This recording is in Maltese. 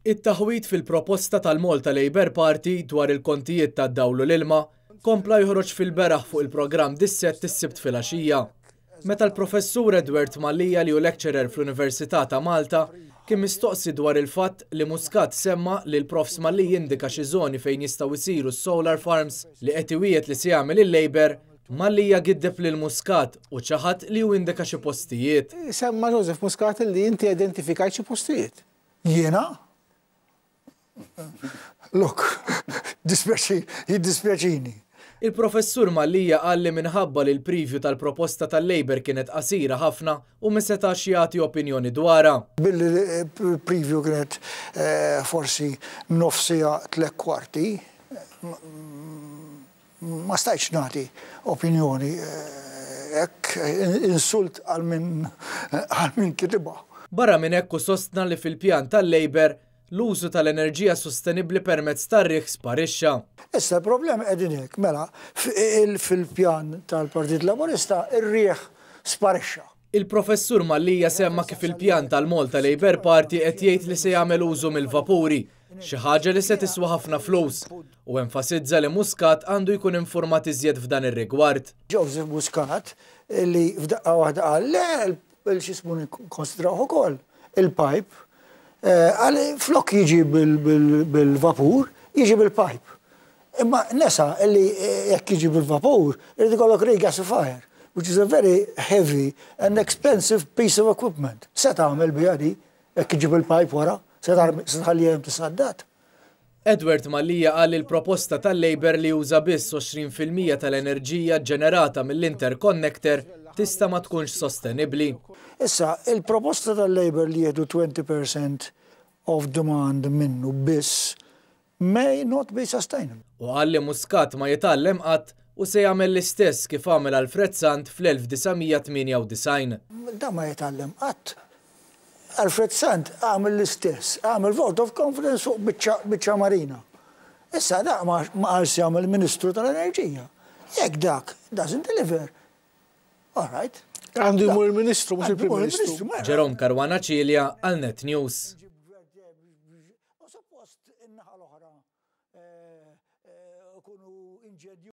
It-taħwid fil-proposta tal-Malta Labour Party dwar il-kontijiet tad-dawl u l-ilma kompla joħroġ fil-beraħ fuq il-programm Dissett is-Sibt filgħaxija. Meta l-Professur Edward Mallia, li hu lecturer fl-Università ta' Malta, kien mistoqsi dwar il-fatt li Muscat semma li l-Profs Mallia indika xi żoni fejn jistgħu jsiru s-solar farms li qed iwiegħed li se jagħmel il-Labour, Mallia giddeb lil Muscat u ċaħad li hu indika xi postijiet. Semma Joseph Muscat li inti identifikajt xi postijiet. Jiena? Look, dispjaċi, jiddispjaċini. Il-Professur Mallia qal li minħabba li l-preview tal-proposta tal-Labour kienet qasira ħafna u ma setax jagħti opinjoni dwarha. Billi preview kienet forsi nofs siegħa 3/4, ma stajtx nagħti opinjoni hekk, insult għal min kitibha. Barra minn hekk, sostna li fil-pjan tal-Labour l-użu tal-enerġija sostenibbli permezz tar-riħ sparixxa. Issa l-problemi qegħdin hekk, mela fil-pjan tal-Partit Laburista ir-riħ sparixxa. Il-Professur Mallia semma kif il-pjan tal-Malta Labour Party qed jgħid li se jagħmel użu mill-vapuri, xi ħaġa li se tiswa ħafna flus, u enfasizza li Muscat għandu jkun informat iżjed f'dan ir-rigward. Joseph Muscat li f'daqqa waħda qal le, il-xismu nikkonsidrawh ukoll il-pipe, għal flok jiġi bil-vapur, jiġi bil-pipe. Imma nesa li jekk jiġi bil-vapur, irid ikollok regasifier, which is a very heavy and expensive piece of equipment. Se tagħmel biha di, jekk jiġi bil-pipe wara, se tħalli hemm tisaddat. Edward Mallia qal li l-proposta tal-Labour li juża biss 20% tal-enerġija ġenerata mill-interconnector tista' ma tkunx sostenibbli. Issa, il-proposta tal-Labour li jieħdu 20% of demand minnu biss may not be sustainable. U qal li Muscat ma jitgħallem qatt u se jagħmel l-istess kif għamel Alfred Sant fl-1998. Da ma jitgħallem qatt. Alfred Sant għamel l-istess, għamel vote of confidence fuq biċċa marina. Issa da ma qal se jagħmel Ministru tal-Enerġija. Jekk dak doesn't deliver, all right. Għandu jmur il-Ministru, mhux il-Prim Ministru. Jerome Caruana Cilia għal Net News.